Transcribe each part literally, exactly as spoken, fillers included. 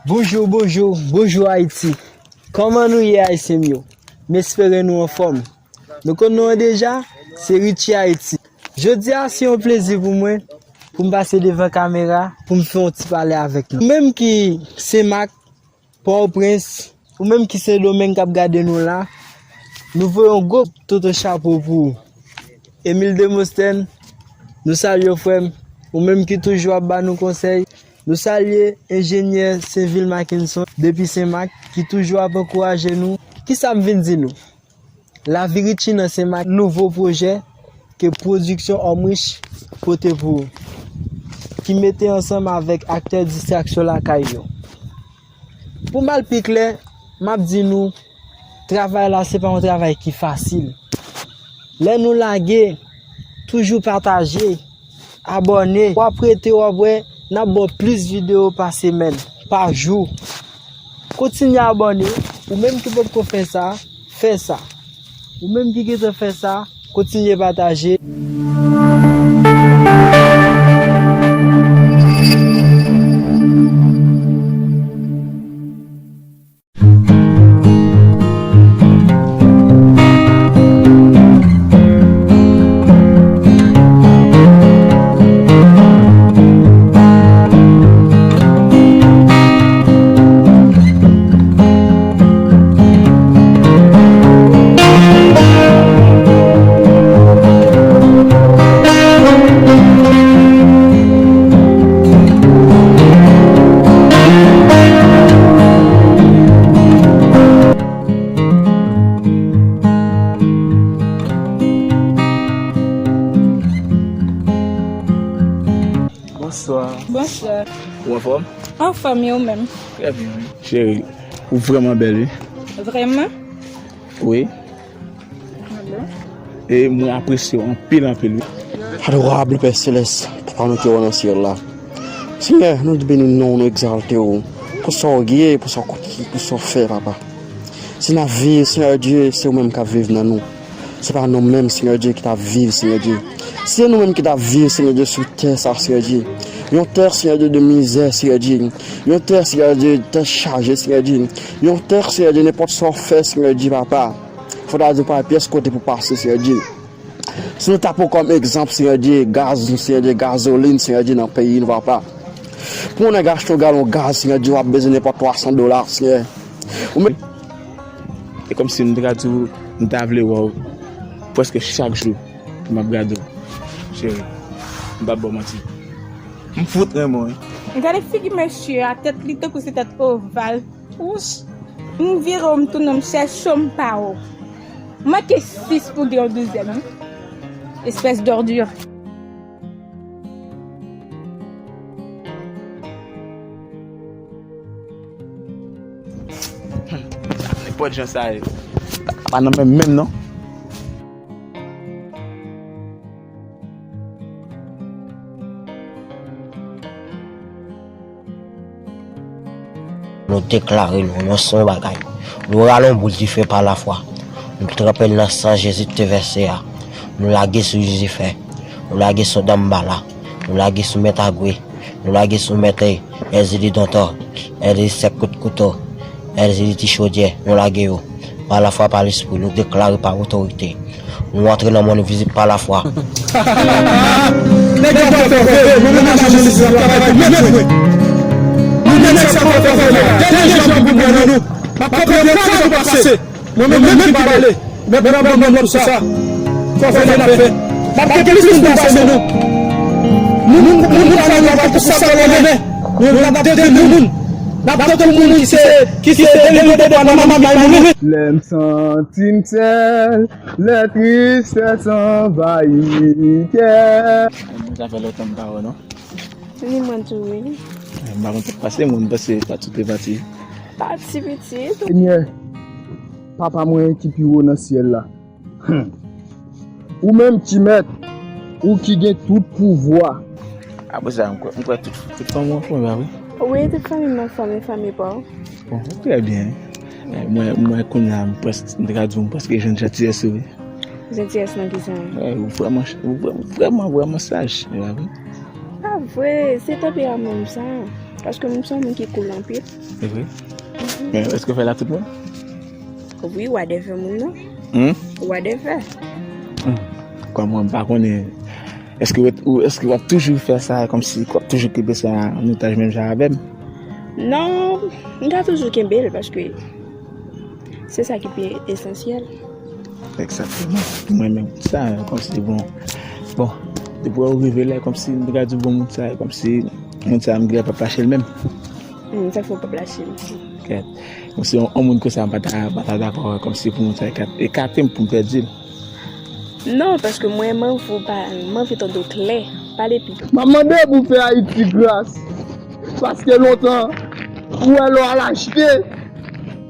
Bonjou, bonjou, bonjou Ayiti. Kòman nou ye, Ayisyen m yo? M espere nou anfòm. Nou konn non an deja, se Richie Haiti. Jodi a, se yon plezi pou mwen, pou m pase devan kamera, pou m fè yon ti pale avèk nou. Ou menm ki Senmak, Pòtoprens, ou menm ki Sendomeng k ap gade nou la, nou voye yon gwo toto chapo pou ou. Emile Demosthène, nou salye w, frè m. Ou menm ki toujou ap ba nou konsèy. Nou salye enjenyè Saintville Mackenson depi Senmak ki toujou ap ankouraje nou. Kisa m vin di nou? Lavi Richie nan Senmak, nouvo pwojè ke pwodiksyon Homme Riche pote pou ou, ki mete ansanm avèk aktè distraksyon lakay yo. Pou m al pi klè, m ap di nou, travay la, se pa yon travay ki fasil. Lè nou lage, toujou pataje, abòne. W ap rete, w ap wè, n ap ba w plis videyo pa semèn, pa jou. Kontinye abòne, ou menm ki potko fè sa, fè sa. Ou menm ki gentan fè sa, kontinye pataje. Bonswa. Bonswa. Ou anfòm? Anfòm, e ou menm? Trè byen, wi. Cheri, ou vrèman bèl, wi. Vrèman? Wi. E mwen apresye w anpil, anpil, wi. Adorab Pè Selès, Papa nou ki ou nan syèl la. Senyè, nou beni non w, nou egzalte w. Pou sa w ye, pou sa w konti, pou sa w fè, Papa. Si n ap viv, Senyè Dye, se ou menm k ap viv nan nou. Se pa nou menm, Senyè Dye, ki t ap viv, Senyè Dye. Si se nou menm ki t ap viv, Senyè Dye, sou tè sa, Senyè Dye. Yon tè, Senyè Dye, de mizè, Senyè Dye. Yon tè, Senyè Dye, tè chaje, Senyè Dye. Yon tè, Senyè Dye, nenpòt sa w fè, Senyè Dye, Papa. Fò ta di w pa pyès kote pou pase, Senyè Dye. Si nou ta pran kòm egzanp, Senyè Dye, gaz nou, Senyè Dye, gazolin, Senyè Dye, nan peyi nou, Papa. Pou yon nèg achte yon galon gaz, Senyè Dye, w ap bezwen nenpòt twa san dola, Senyè. Ou menm. E kòmsi m te ka di w, m ta vle wè w prèske chak jou pou m ap gade w. Cheri, m p ap ba w manti. M fout renmen w, wi. Gade figi mesye a, tèt li tankou se tèt oval. Wouch! M vire w, m tounen, m chèche w, m pa wè w. Manke sis pou gen yon douzèm, wi. Espès dòdi. Nenpòt jan sa ye. Pa nan menm menm non. Nou deklare nou, nou se yon bagay. Nou rale yon boul dife pa lafwa. Nou tranpe l nan san Jezi te vèse a. Nou lage sou Jezifè. Nou lage sou Danmbala. Nou lage sou Mèt Agwe. Nou lage sou Mèt Èzili Dontò. Èzili Sèk Kout Kouto. Èzili Ti Chodyè. Nou lage yo. Pa lafwa, pa lespri, nou deklare pa otorite. Nou antre nan monn envizib pa lafwa. Nèg yo ap fè vòvè, mwen menm Madan Jezi ap travay pou mèt mwen. Mwen menm nèg sa ap fè vòvè, dènye jan pou mwen nan nou. M ap kanpe yo kwa nou pase. Mwen menm, mwen menm ki pale. Mèt mwen ap ban m lòd pou sa. Fò fè n ap fè. M ap gen plis moun pase nou. Moun, moun, moun sa yo ap pou sa yo renmen. Nou, n ap detwi moun. N ap detwi moun ki se, ki se delivrè de bwa nan manman yo mouri. Lè m santi m sèl, lè tristès anvayi kè. Mwen sa fè lontan m pa wè w non. Ni mwen tou wi. M pa konn sa k pase, mwen m panse Patou te pati. Pati pitit. Senyè, Papa mwen ki pi wo nan syèl la. Hmm. Ou menm ki mèt, ou ki gen tout pouvwa. Apre sa, m kwè, m kwè tout, tout fanmi w anfòm, pa vre? Wi, tout fanmi m anfòm, e fanmi pa w? Bon, trè byen. Eh, mwen, mwen kounye a, m prèske, m te ka di w, m prèske jwenn jantiyès ou, wi. Jantiyès nan ki sa? Eh, ou vrèman, ou vrè-, ou vrèman, vrèman saj, e pa vre? Pa vre, se tanperaman m sa. Paske m se yon moun ki cool anpil. Se vre? Men èske w fè l ak tout moun? Wi, whatever moun nan. Hmm? Whatever. Hmm. Kòman m pa konnen. Èske w, ou, èske w ap toujou fè sa, kòmsi w ap toujou kenbe sa an otaj menm jan avè m? Non, m ka toujou kenbe l paske se sa ki pi esansyèl. Egzakteman. Mwen menm, sa, kòmsi, bon. Bon, depi w rive la, kòmsi, m te ka di, bon, moun sa, kòmsi, moun sa, m genlè p ap lache l menm. Hmm, sa fè w p ap lache l. Kèt. Kòmsi, yon, yon moun konsa, m pa ta, pa ta dakò, kòmsi, pou moun sa, ekate, ekate m pou m pèdi l. Non, paske mwen, m anvi w pa, m anvi tande w klè. Pale pi. M ap mande pou fè Ayiti gras. Paske lontan, ou wè lè w al achte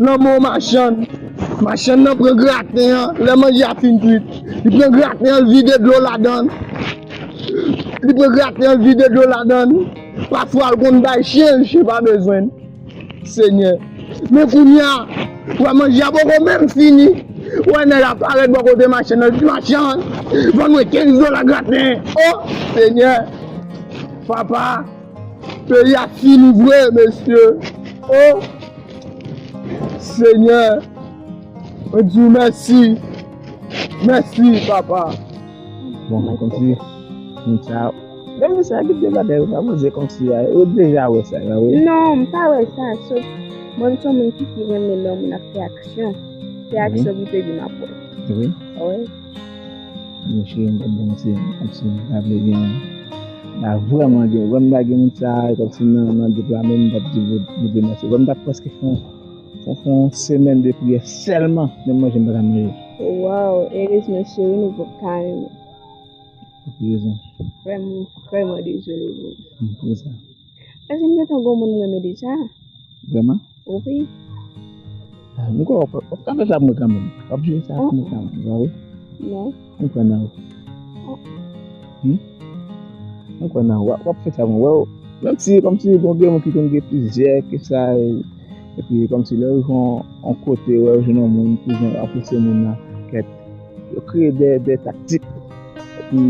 nan men yon machann, machann nan pran graten an, lè manje a fin kwit, li pran graten an, l vide dlo ladan l. Li pran graten an, l vide dlo ladan l. Pafwa, l konn bay chen, chen pa bezwen l. Senyè. Men kounye a, w wè manje a poko menm fini. W wè nèg la parèt bò kote machann nan, l di, "Machann, vann mwen kenz dola graten." O, Senyè. Papa, peyi a fini vre, mesye. O, Senyè. Mwen di w mèsi. Mèsi, papa. Bon, kòmsi, moun sa, menm moun sa ki te batay yo pa poze kòmsi, yo deja wè sa, yo, wi. Non, m pa wè sa. So, mwen, m se yon moun ki, ki renmen lè yon moun ap fè aksyon. Fè aksyon pou peyi m ap wè. Wi. Wi. Mesye, m bon, se kòmsi, m ta vle gen, m ta vrèman gen, vrèman m ta gen moun sa, kòmsi nan, nan dip la, menm m t ap di Bondye mèsi. Vrèman m t ap prèske fè yon, fè yon, fè yon semèn de priyè sèlman, menm manje m pa ka manje. Waw, erezman cheri nou pap ka renmen. Ou gen rezon. Vrèman, vrèman dezole bro. M pou sa. Èske m gentan gon moun m renmen deja? Vrèman? Wi. Ah, m kwè w ap, w ap ka fè sa pou mwen kanmenm. W ap jere sa pou mwen kanmenm, pa vre? Non. M kwè nan ou. Hmm? M kwè nan ou. W ap, w ap fè sa pou mwen. Wè, menm si, kòmsi, bon, gen moun ki konn gen plizyè ke sa, e, epi, kòmsi, lè yo rive yon, yon kote, wè, yo jwenn yon moun ki jan apresye moun nan, kèt, yo kreye de, de taktik. Epi,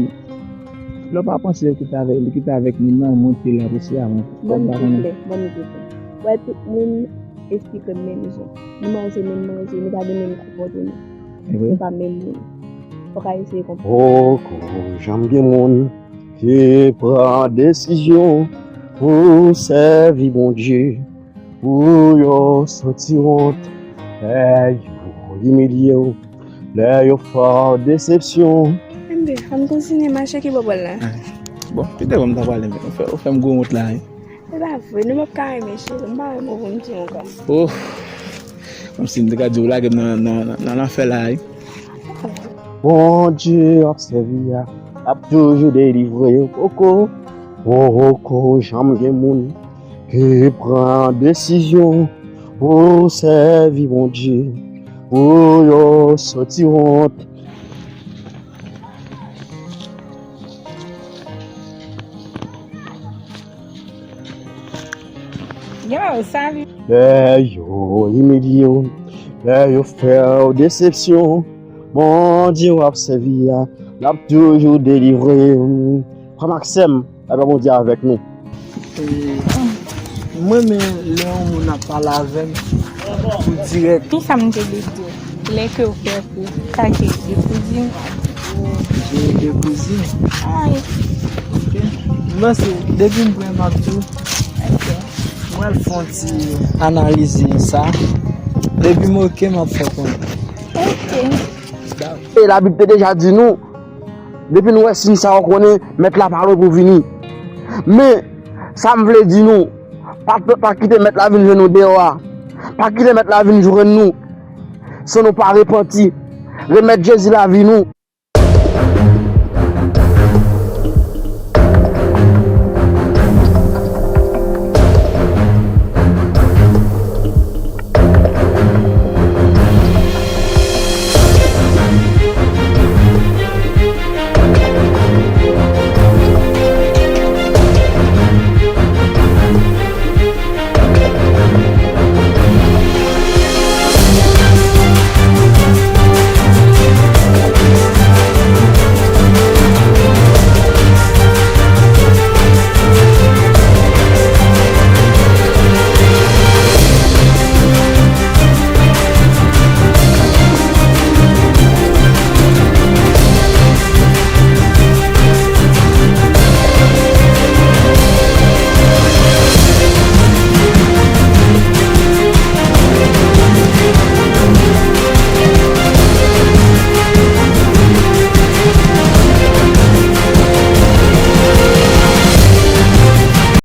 lè w pa panse yo kite avèk, li kite avèk moun nan, moun ki la pou se avan. Ban m di w klè, ban m di w klè. Wè, tout moun esplike menm jan. Nou manje menm manje, nou pa gen menm konpòteman. Nou pa menm moun. Fòk a eseye konprann. Poko janm gen moun ki pran desizyon pou sèvi Bondye, pou yo santi wont, lè yo imilye w, lè yo fè w desepsyon. Enben, ann kontinye mache ki bò w pral la. Bon, pita bon, m ta prale, men ou fè, ou fè m gwo wont la, wi. Se pa vre, nou p ap ka renmen cheri, m pa renmen w pou m di yon kòm. Oh, kòmsi m te ka di w lage m nan, nan, nan, nan lanfè la, wi. Bondye w ap sèvi a, l ap toujou delivre w. Poko, poko janm gen moun ki pran desizyon pou sèvi Bondye, pou yo santi wont. Yo, salut. Lè yo imilye w, lè yo fè w desepsyon, Bondye w ap sèvi a, l ap toujou delivre w. Frè m ak sè m, lapè Bondye avèk nou. Mwen renmen lè yon moun ap pale avè m pou dirèk. Kisa m te di w? Lè ke w fè pou sa ke de kouzin. De, de kouzin. Ay. Ok. M panse depi m pran m ap di w. Ok. Mwen al fè yon ti analize sa. Depi m ok m ap fè konnen. Ok. E Labib te deja di nou, depi nou wè siy sa yo konnen mèt la pa lwen pou vini. Men, sa m vle di nou, pa, pa kite mèt la vin jwenn nou deyò a. Pa kite mèt la vin jwenn nou san nou pa repanti. Remèt Jezi lavi nou.